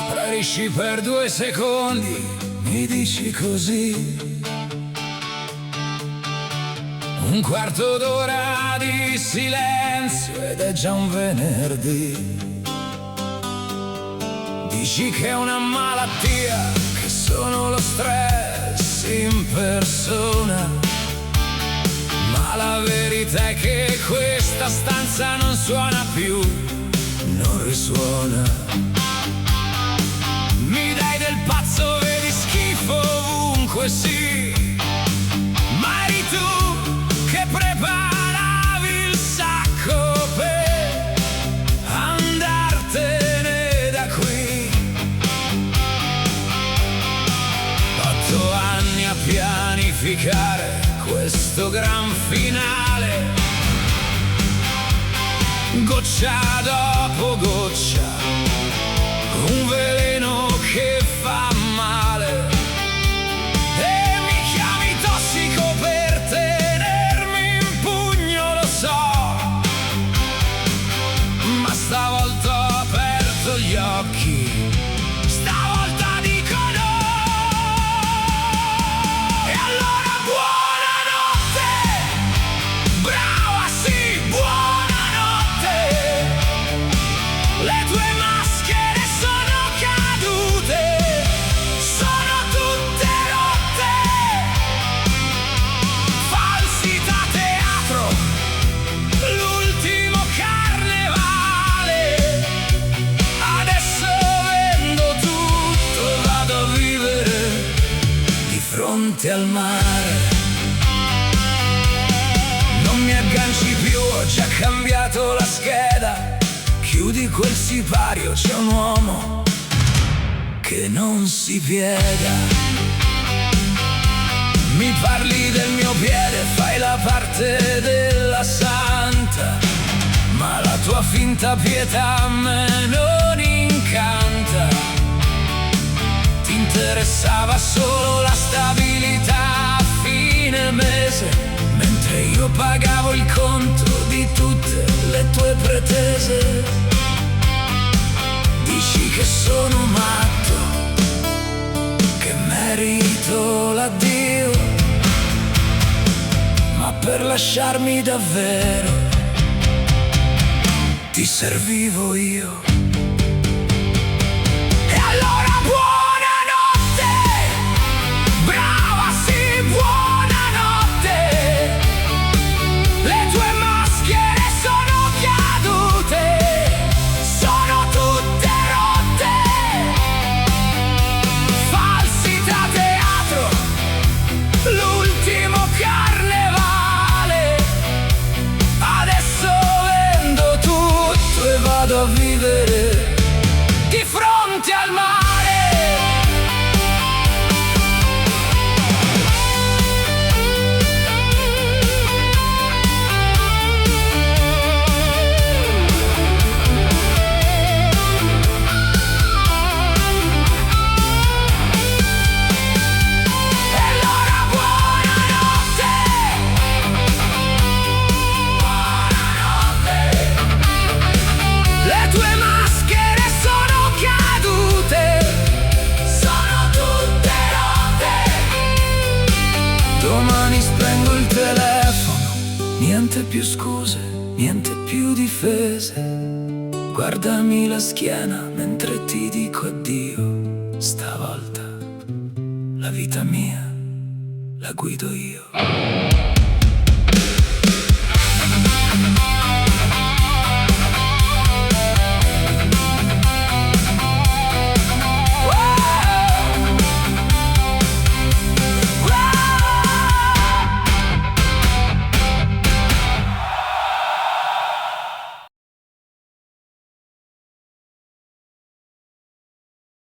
Sparisci per due secondi, mi dici così. Un quarto d'ora di silenzio ed è già un venerdì. Dici che è una malattia, che sono lo stress in persona. Ma la verità è che questa stanza non suona più, non risuona. Mi dai del pazzo, vedi schifo ovunque, sì. Ma eri tu che preparavi il sacco per andartene da qui. 8 anni a pianificare questo gran finale. Goccia dopo goccia, un veleno che fa male. E mi chiami tossico per tenermi in pugno, lo so. Ma stavolta ho aperto gli occhi. Stavolta dico no. E allora buonanotte. Brava, sì, buonanotte. Le tue maschere sono cadute, sono tutte rotte. Falsi da teatro, l'ultimo carnevale. Adesso vendo tutto e vado a vivere di fronte al mare. Non mi agganci più, ho già cambiato la scheda. Chiudi quel sipario, c'è un uomo che non si piega. Mi parli del mio piede, fai la parte della santa, ma la tua finta pietà a me non incanta. Ti interessava solo la stabilità a fine mese, mentre io pagavo il conto di tutte le tue pretese. Dici che sono matto, che merito l'addio, ma per lasciarmi davvero ti servivo io. E allora buonanotte, brava sì, buonanotte. Le tue maschere sono cadute, sono tutte rotte. Falsi da teatro, l'ultimo carnevale. Adesso vendo tutto e vado a vivere di fronte al mare. E allora buonanotte, buonanotte. Le tue maschere sono cadute, sono tutte rotte. Domani spengo il telefono, niente più scuse, niente più difese. Guardami la schiena mentre ti dico addio. Stavolta la vita mia la guido io.